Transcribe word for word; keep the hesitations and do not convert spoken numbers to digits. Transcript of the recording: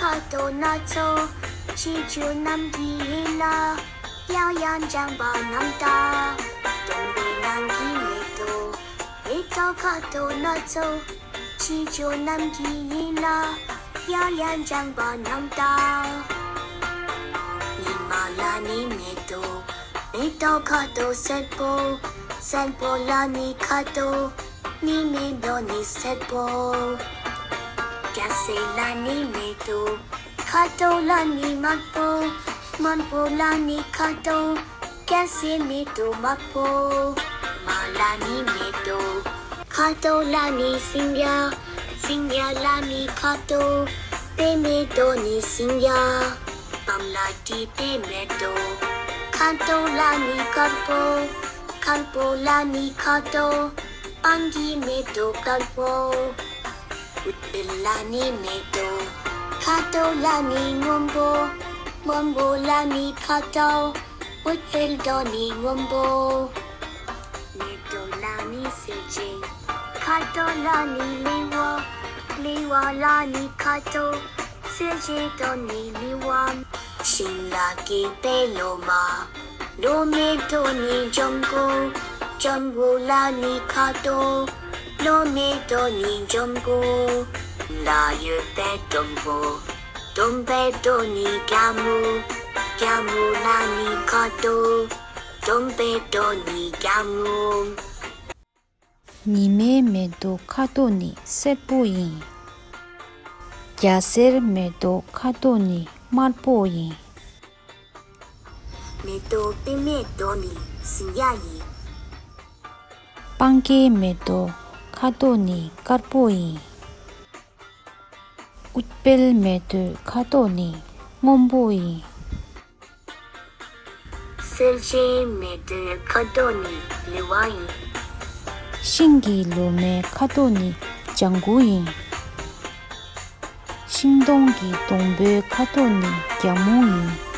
ཁ་དོག་སྣ་ཚོགས། ཆེ་ཆུང་རྣམས་ཀྱི་ཡན་ལག་ཡང་ཡང་སྦྱངས་པ་རྣམས་དང་། སྟོན་པའི་ནང་གི་མེ་ཏོག་མེ་ཏོག་ཁ་དོག་སྣ་ཚོགས། ཆེ་ཆུང་རྣམས་ཀྱི་ཡན་ལག་ཡང་ཡང་སྦྱངས་པ་རྣམས་དང་། ཉི་མ་ལ་ནི་མེ་ཏོག་མེ་ཏོག་ཁ་དོག་སེར་པོ། སེར་པོ་ལ་ནི་ཁ་དོག་ནི་མེ་ཏོག་ནི་སེར་པོ། རྒྱ་སེར་ལ་ནི་མེ་ཏོག་ཁ་དོག་ལ་ནི་དམར་པོ། དམར་པོ་ལ་ནི་ཁ་དོག་རྒྱ་སེར་མེ་ཏོག་དམར་པོ། མ་ལ་ནི་མེ་ཏོག་ཁ་དོག་ལ་ནི་སིང་ག་སིང་ག་ལ་ནི་ཁ་དོག་པད་མེ་ཏོག་ནི་སིང་ག་པང་ལ་བྲིས་པའི་མེ་ཏོག་ཁ་དོག་ལ་ནི་དཀར་པོ། དཀར་པོ་ལ་ནི་ཁ་དོག་སྤང་གི་མེ་ཏོག་དཀར་པོ། ཨུཏྤལ་ལ་ནི་མེ་ཏོག་ཁ་དོག་ལ་ནི་སྔོན་པོ། སྔོན་པོ་ལ་ནི་ཁ་དོག་ཨུཏྤལ་དོ་ནི་སྔོན་པོ། མེ་ཏོག་ལ་ནི་སེར་ཆེན། ཁ་དོག་ལ་ནི་ལེ་བ། ལེ་བ་ལ་ནི་ཁ་དོག་སེར་ཆེན་དོ་ནི་ལེ་བ། ཤིང་ལ་སྐྱེས་པའི་ལོ་མ། ལོ་མའི་དོ་ནི་འཇམ་པོ། འཇམ་པོ་ལ་ནི་ཁ་དོག་ལོ་མའི་དོ་ནི་འཇམ་པོ། མདའ་ཡོད་པའི་སྒྲོམ་བུ། སྒྲོམ་པའི་དོ་ནི་རྒྱ་མོ། རྒྱ་མོ་ལ་ནི་ཁ་དོག་སྒྲོམ་པའི་དོ་ནི་རྒྱ་མོ། ཉི་མའི་མེ་ཏོག་ཁ་དོག་ནི་སེར་པོ་ཡིན། རྒྱ་སེར་མེ་ཏོག་ཁ་དོག་ནི་དམར་པོ་ཡིན། མེ་ཏོག་པད་མའི་དོ་ནི་སིང་ག་ཡིན། སྤང་གའི་མེ་ཏོག་ཁ་དོག་ནི་དཀར་པོ་ཡིན། ཨུཏྤལ་མེ་ཏོག་ཁ་དོག་ནི་སྔོན་པོ་ཡིན། སེར་ཆེན་མེ་ཏོག་ཁ་དོག་ནི་ལེ་བ་ཡིན། ཤིང་གི་ལོ་མའི་ཁ་དོག་ནི་ལྗང་གུ་ཡིན། ཤིང་སྡོང་གི་སྡོང་པོའི་ཁ་དོག་ནི་རྒྱ་སྨུག་ཡིན།